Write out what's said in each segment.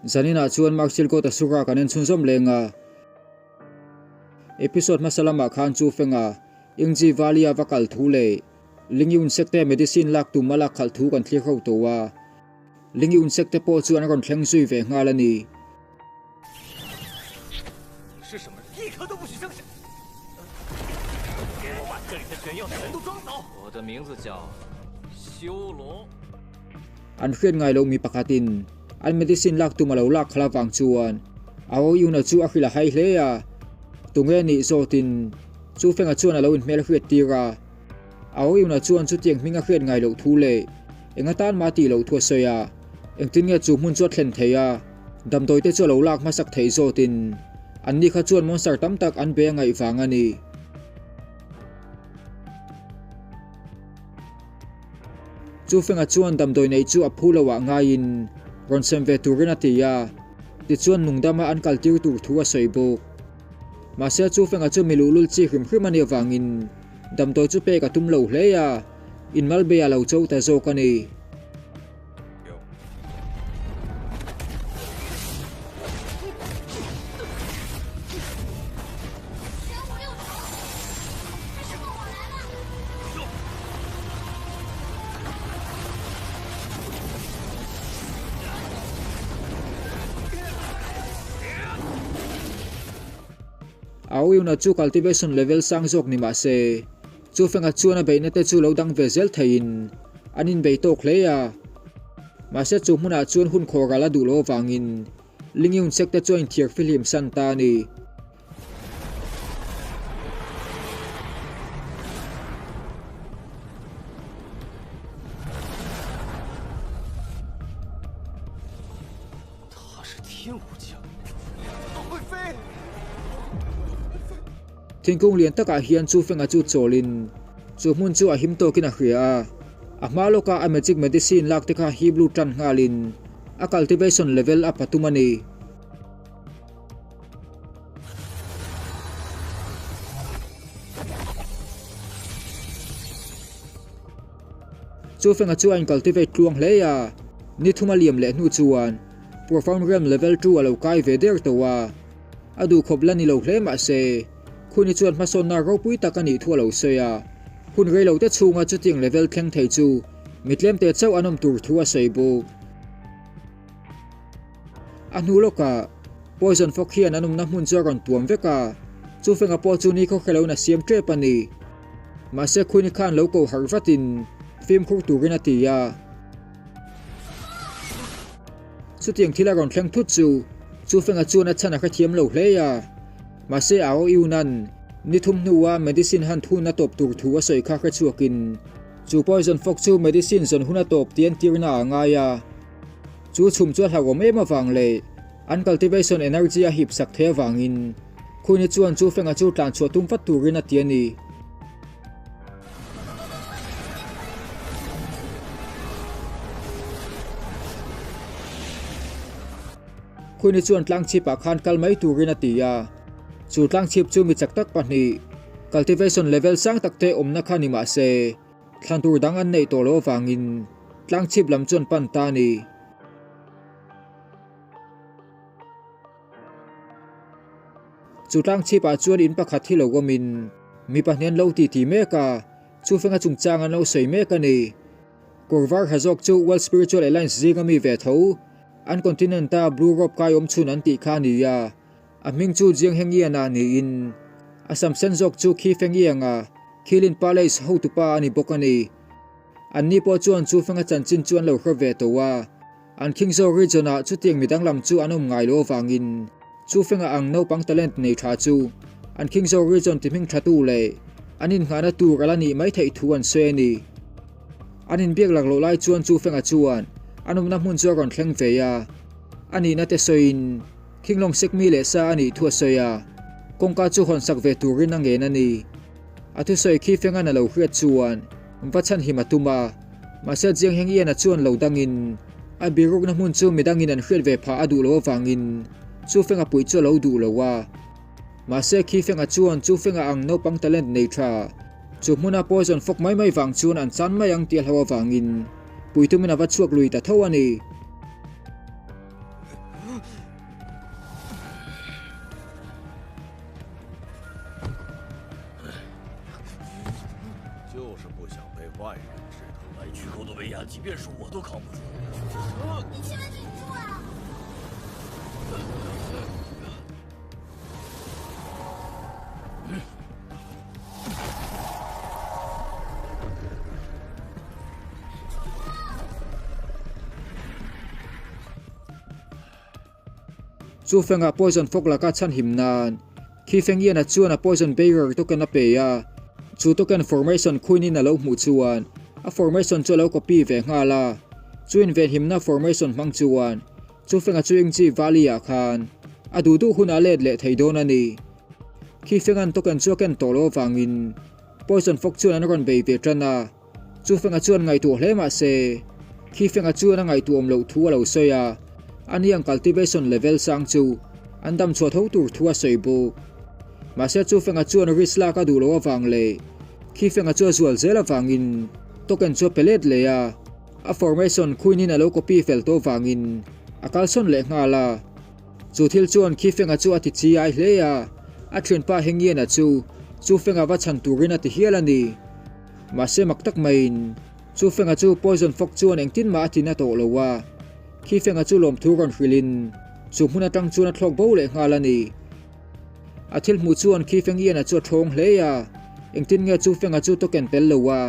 Zaninah chuan Mark Silkawt Asura kan en chhunzawm leng a. Episode hmasa lamah khan chu fenga Ingji Valley-a va kal thu leh Lingi Unsekte medicine lak tum a lak khalh thu kan thlir ho tawh a. Lingi Unsekte pawh chu an rawn thleng zui ve nghal a ni. An hriat ngai loh mi pakhatin an medicine lak tum a lo lak khalh avang chuan a Oyuna chu a hrilh a hai hle a, tunge nih zawtin chu fenga chuan a lo inhmel hriat tir a. A Oyuna chuan chutiang hming a hriat ngai loh thu leh eng atan mah tih loh thu a sawi a, engtin nge chu hmun chu a thlen theih a, damdawi te chu a lo lak hmasak theih zawtin anni kha chuan monster tam tak an be a ngaih vang a ni. Chu fenga chuan damdawi neih chu a phu lo ah ngaiin rawn sem ve turin a ti a, tichuan nungdama an kal tir tur thu a sawi bawk. Mahse chu fenga chu mi luhlul chi hrim hrim a nih avangin damdawi chu pek a tum lo hle a, inmalbei a lo cho ta zawk a ni. Aoyuna chu cultivation level sang zawk ni mah se, Chu fenga chuan a beihna te chu lo dang ve zel theiin an inbei tawk hle a. Mahse chu hmunah chuan hun khawhral a duh loh avangin Lingyun sek te chu a inthiar fihlim san ta a ni. Thingkung lian takah hian chu fenga chu chawlin chu hmun chu a him tawkin a hria a, a hma lawka a magic medicine lak te kha hip lut tan nghalin a cultivation level a patum a ni. Chu fenga chu a in cultivate tluang hle a, ni thum a liam leh hnu chuan Profound Realm level 2 a lo kai ve der tawh a. A duhkhawp la ni lo hle mah se, Khuni chuan hmasawnna ropui tak a nih thu a lo sawi a, hun rei lo te chhunga chutiang level thleng thei chu mi tlemte chauh an awm tur thu a sawi bawk. A hnu lawkah Poison Fog hian an awmna hmun chu a rawn tuam vek a, chu fenga pawh chu ni khaw hre loin a siam tep a ni. Mahse Khuni khan lo ko harh vatin fimkhur turin a ti a. Chutiang thil a rawn thleng thut chu Chufenga chuan a chhan a hrethiam lo hle a. Mahse a aw Yunan ni thum hnua medicine han thun a tawp tur thu a sawi kha hre chhuakin chu poison fog chu medicine zawn hun a tawp tih an tirna a ngai a. Chu chhum chu a hlauhawm em avang leh an cultivation energy a hip sak thei avangin Khuni chuan Chufenga chu tlan chhuah tum vat turin a ti a ni. Khuni chuan tlangchhipah khan kal mai turin a ti a, chu tlangchhip chu mi chak tak pahnih, cultivation level sang tak te awmna kha ni mah se, thlan tur dang an neih tawh loh avangin tlangchhip lam chuan pan ta a ni. Chu tlangchhipah chuan in pakhat hi lo awmin mi pahnih an lo titi mek a, chu fenga chungchang an lo sawi mek a ni. Kawr var ha zawk chu World Spiritual Alliance zinga mi ve tho, an continent-a Blue Robe kai awm chhun an tih kha a ni a, a hming chu Jiang Hengiana niin a sam sen zawk chu Khi Fengianga, Khilin Palace hotupa a ni bawk a ni. Anni pawh chuan chu fenga chanchin chu an lo hre ve tawh a. An Khingzo region-ah chutiang mi danglam chu an awm ngai lo avangin chu fenga ang naupang talent nei tha chu an Khingzo region ti hming thatu leh an innghahna tur a la nih mai theih thu an sawi a ni. An inbiak lak loh lai chuan chu fenga chuan an awmna hmun chu a rawn thleng ve a, a nihna te sawiin Khinglawng Sekmi leh sa a nih thu a sawi a, kawngka chu hawnsak ve turin a ngen a ni. A thusawi khi fengan a lo hriat chuan va chhanhim a tum a. Mahse Jiang Heng Ian-a chuan lo dangin a birukna hmun chu midangin an hriat ve phah a duh loh avangin Chu Feng-a puih chu a lo duh lo a. Mahse Khi Feng-a chuan Chu Feng-a ang naupang talent nei tha chu hmuna poison fawk mai mai vang chuan an chan mai ang tih a hlau avangin puitumin a va chhuak lui ta tho a ni. Chu fengah poison fog laka chhanhim nan khi Fengiana chuan a poison bearer token a pe a, chu token formation khuinin a lo hmuh chuan a formation chu a lo copy ve nghal a, chu invenhimna formation hmang chuan chu fenga chu Yingzi Valley ah khan a duh duh hunah let leh thei dawn a ni. Khi Fengan token chu a ken tawh loh avangin poison fog chuan an rawn bei ve tan a. Chu Fenga chuan ngaihtuah hle mah se, khi Fenga chuan a ngaihtuah awm loh thu a lo sawi a, ani ang cultivation level sang chu an dam chhuah tho tur thu a sawi bawk. Mahse chu Fenga chuan risk lak a duh loh avang leh khi Fenga chu a zual zel avangin token chu a pe let leh a, a formation khuinin a lo copy fel tawh vangin a kalsawn leh nghal a. Chu thil chuan khi Fenga chu a ti chi ai hle a, a thianpa Hengiana chu chu Fenga va chhan turin a ti hial a ni. Mahse mak tak maiin chu Fenga chu poison fog chuan engtin mah a tina tawh lo a, khi Fenga chu lawmthu rawn hrilhin chu hmun atang chuan a thlawk bo leh nghal a ni. A thil hmuh chuan khi Feng Ian-a chu a thawng hle a, engtin nge chu Fenga chu token tel lo a,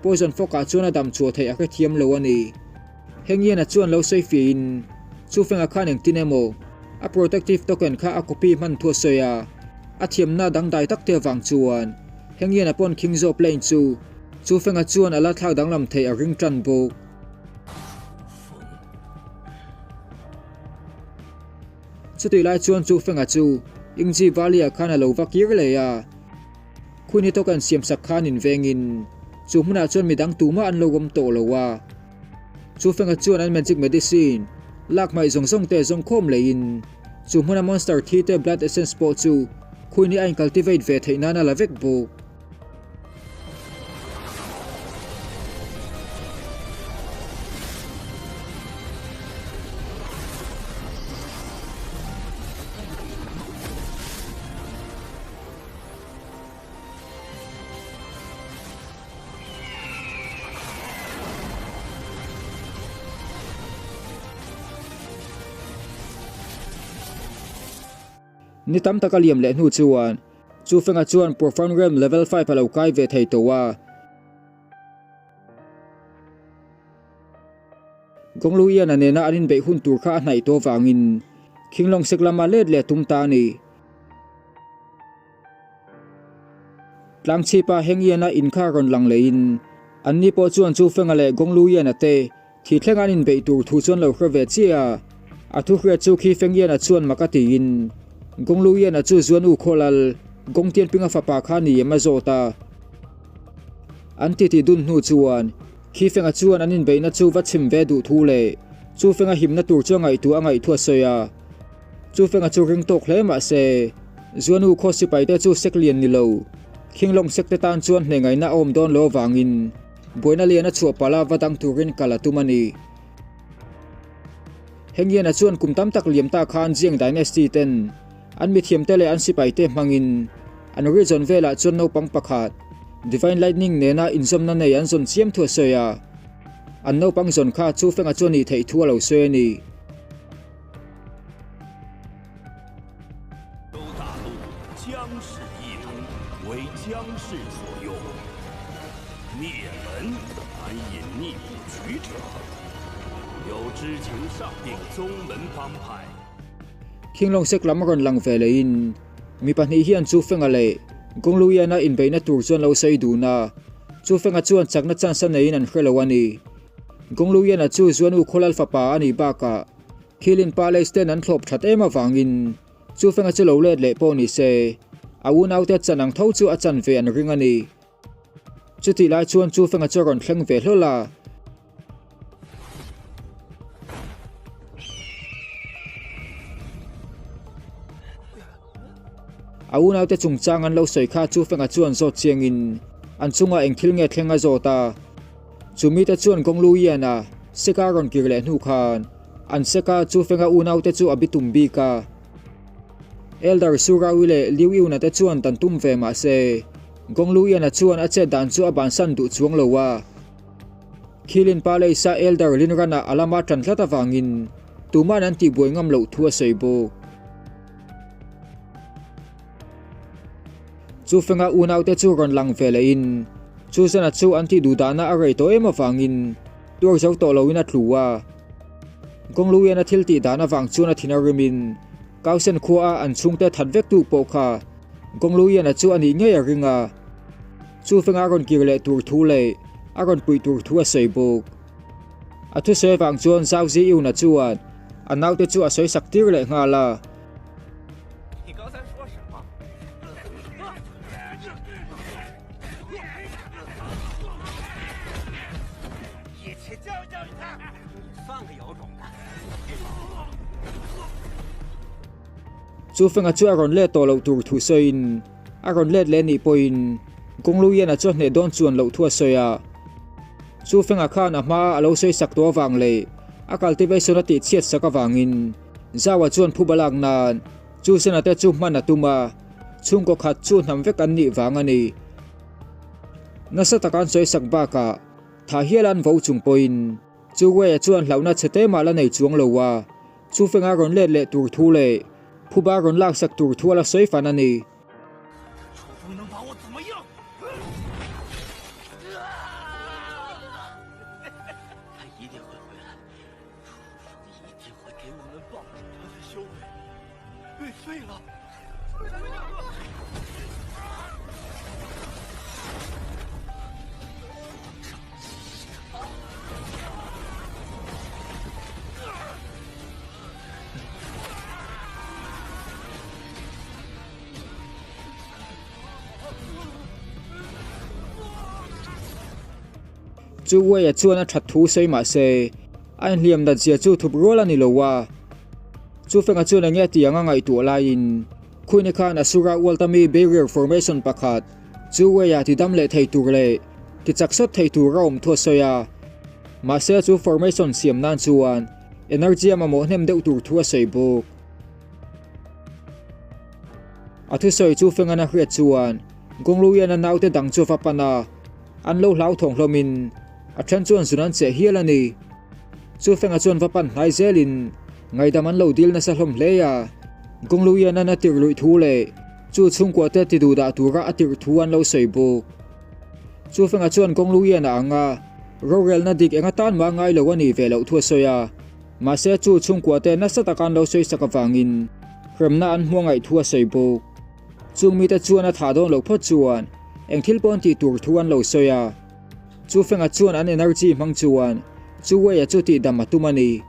poison fog ah chuan a dam chhuah theih a hrethiam lo a ni. Heng Ian-a chuan lo sawi fiahin chu Fenga khan engtin emaw a protective token kha a copy hman thu a sawi a, a thiamna dangdai tak te avang chuan Heng hian a pawn khing zawk plane chu chu Fenga chuan a la thlak danglam theih a ring tan bawk. Chutih lai chuan chu Fenga chu Yingzi Valley ah khan a lo va kir leh a, Queen hi token siam sak khan invengin chu hmunah chuan midang tumah an lo awm tawh lo a. Chu Fenga chuan an magic medicine lak hmaih zawng zawng te zawng khawm leiin chu hmuna monster thi te blood essence pawh chu Queen hi a in cultivate ve theih nan a la vek bawk. Ni tam tak a liam leh hnu chuan chu Fenga chuan Profound Realm Level 5 a lo kai ve thei tawh a. Gonglu Ian-a nena an inbeih hun tur kha a hnaih tawh avangin Khinglawng sek lama let leh tum ta a ni. Tlangchhipa Hengiana in kha rawn lang leiin anni pawh chuan chu Fenga leh Gongluiana te thi thleng an inbeih tur thu chuan lo hre ve chiah a. A thu hriat chu khi Fengiana chuan mak a tiin Gongluiana chu Zuan U Khawlal Gongtianpinga fapa kha ni em a zawt a. An titi dun hnu chuan khi Fenga chuan an inbeihna chu va chhim ve duh thu leh chu Fenga himna tur chu a ngaihtuah a ngaih thu a sawi a. Chu Fenga chu ring tawk hle mah se, Zuanu khaw sipaite chu sek lian ni lo, Khinglawng sek te tan chuan hneh ngaihna a awm dawn lo avangin buaina lian a chhuah palh a va dang turin kal a tum a ni. Hengiana chuan kum tam tak liam ta khan Jiang Dynasty ten an mithiamte leh an sipaite hmangin an region velah chuan naupang pakhat Divine Lightning nena inzawmna nei an zawn chiam thu a sawi a, an naupang zawn kha Chu Fenga chuan nih theih thu a lo sawi a ni. Khinglawng sek lam rawn lang ve leiin mi pahnih hian Chu Fenga leh Gong Luiana inbeihna tur chuan lo sawi dun a, Chu Fenga chuan chakna chance a neiin an hre lo a ni. Gong Luiana chu Zuanu Khawlal fapa a nih bakah Khilin Palace ten an thlawp that em avangin chu Fenga chu lo let leh pawh ni se, a unaute chan ang tho chu a chan ve an ring a ni. Chutih lai chuan chu Fenga chu a rawn thleng ve hlawl a. A unaute chungchang an lo sawi kha chu Fenga chuan zawt chiangin an chungah eng thil nge thleng a zawt a. Chu mite chuan Gongluiana Seka rawn kir leh hnu khan an Seka chu Fenga unaute chu a bitum bik a. Elder Surawi leh Liu Yuna te chuan dan tum ve mah se Gongluiana chuan a chet dan chu a bansan duh chuang lo a. Khilin Palace-a Elder Linran-a a lama ṭan tlat avangin tuma'n an tihbuai ngam loh thu a sawi bawk. Chu fenga unaute chu rawn lang ve lehin Susan-a chu an tih duh dahna a rei tawh em avangin tuar zo tawh loin a tlu a. Kawngluian a thil tih dan avang chuan a thin a rimin Kausen khuaa an chhungte that vektu pawh kha Kawngluiana chu a nih ngei a ring a. Chu fenga rawn kir leh tur thu leh a rawn puih tur thu a sawi bawk. A thusawi avang chuan Zhao Ziyuna chuan a naute chu a sawi sak tir leh nghal a. Chu fenga chu a rawn let tawh loh tur thu sawiin a rawn let leh anih pawhin Kawngluiana chu a hneh dawn chuan loh thu a sawi a. Chu fenga khan a hma a lo sawi sak tawh avang leh a cultivation a tihchhiat sak avangin Zaua chuan phuba lak nan chu Sena te chu hman a tum a, chhungkaw khat chu hnam vek an nih vang a ni. Nasa taka an sawi sak bakah thah hial an vo chung pawhin chu Wei-a chuan hlauhna chhe te mah la nei chuang lo a, chu fenga rawn let leh tur thu leh phuba rawn lak sak tur thu a la sawi fan a ni. Chu Uaia chuan a that thu sawi mah se, a inhliam nat zia chu thup rual a ni lo a. Chu fenga chuan eng nge tih anga ngaihtuah laiin Khuini khan Asura Ualtami Barrier Formation pakhat chu Uaia ti dam leh thei tur leh ti chak sawt thei tur a awm thu a sawi a. Mahse chu formation siam nan chuan energy a mamawh hnem deuh tur thu a sawi bawk. A thusawi chu Fengan a hriat chuan Gongluian a naute dang chu a va pan a, an lo hlauthawng hlawmin a then chuan zun an cheh hial a ni. Chu Fenga chuan va pan hnai zelin ngaidam an lo dil nasa hlawm hle a, Gongluian a tirh luih thu leh chu chhungkua te ti duhdah tura a tirh thu an lo sawi bawk. Chu Fenga chuan Gongluian a ang a, rorelna dik eng atan mah ngai lo a nih ve loh thu a sawi a. Mahse chu chhungkua te nasa taka an lo sawi sak avangin hremna an hmuh ngaih thu a sawi bawk. Chung mite chuan a thah dawn loh phawt chuan eng thil pawh an tih tur thu an lo sawi a. Chu fenga chuan an energy hmang chuan chu Wei-a chu tihdam a tum a ni.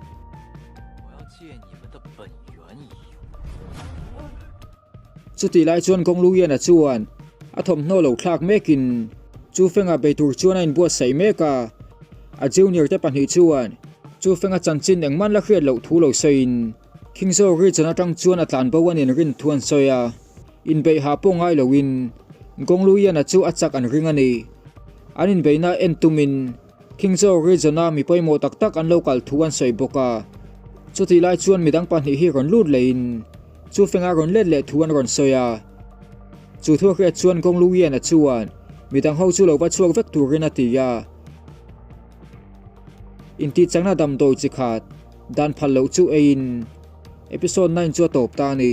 Chutih lai chuan Kawng Luiana chuan a thawmhnaw lo thlak mekin Chu Fenga bei tur chuan a inbuatsaih mek a. A junior te pahnih chuan Chu Fenga chanchin engmah la hriat loh thu lo sawiin Khingzo region atang chuan a tlan bo a nin rin thu an sawi a. Inbeih hah pawh ngai loin Kawng Luiana chu a chak an ring a ni. An inbeihna en tumin Khingzo region-a mi pawimawh tak tak an lo kal thu an sawi bawk a. Chutih lai chuan midang pahnih hi rawn lut lehin chu fenga rawn let leh thu an rawn sawi a. Chu thuahriat chuan Gong Luian-a chuan midang ho chu lo va chhuak vek turin a ti a. Intihchakna damdawi chi khat dan phal loh chu eiin episode 9 chu a tawp ta a ni.